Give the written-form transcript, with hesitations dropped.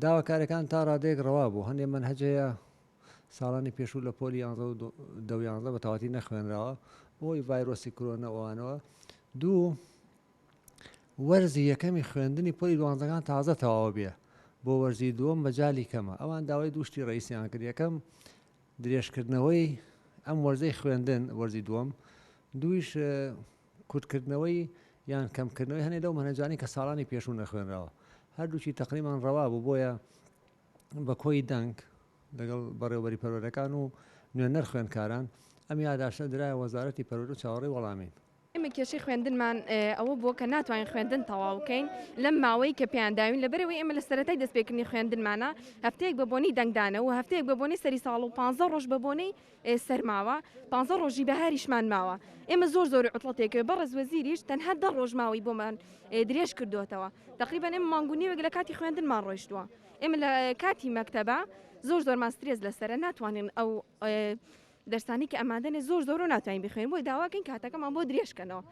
داواکاریەکان تا ڕادەیەک ڕەوا بوو، هەندێ مەنهەج هەیە ساڵانی پێشوو لە پۆلی یانزە و دە و یانزە بە تەواتی نەخوێنراوە بەهۆی ڤایرۆسی کرۆنە ئەوانەوە. دوو، وەرزی یەکەمی خوێندنی پۆلی دوانزەکان تازە تەواو بێ بۆ وەرزی دووەم مەجالی کەمە. ئەوان داوای دوو شتی ڕئیسیان کرد، یەکەم درێژکردنەوەی ئەم وەرزەی خوێندن وەرزی دووەم، دوویش کورتکردنەوەی یان کەمکردنەوەی هەنێ لەو مەنهەجانەی کە ساڵانی پێشوو نەخوێنراوە. هەردووکی تەقریبەن ڕەوا بوو، بۆیە بە کۆی دەنگ لەگەڵ بەڕێوەبەری پەروەردەکان و نوێنەر خوێندکاران ئەم یاداشتە درایە وەزارەتی پەروەردە و چاوەڕێی وەڵامین. ئێمە کێشەی خوێندنمان ئەوە بووە کە ناتوانین خوێندن تەواو بکەین لەم ماوەی کە پێیان داوین، لەبەرئەوەی ئێمە لە سەرەتای دەستپێکردنی خوێندنمانە هەفتەیەک بە بۆنەی دەنگدانەوە و هەفتەیەک بە بۆنەی سەری ساڵ و پانزە ڕۆژ بە بۆنەی سەرماوە پانزە ڕۆژی بەهاریشمان ماوە ئێمە زۆر زۆر عوتڵە تێکەوێ بەڕێز وەزیریش تەنها دە ڕۆژ ماوەی بۆمان درێژ کردووەتەوە تقریبا ئێمە مانگ و نیوێک لە کاتی خوێندنمان ڕۆیشتووە ئێمە لە کاتی مەکتەبە زۆر زۆرمان سترێس لەسەرە ناتوانین ئەو دەرسانی کە ئەمادەنێ زۆر زۆر و ناتوانین بخوێن بۆی داواکەین کاتەکەمان بۆ درێژکەنەوە.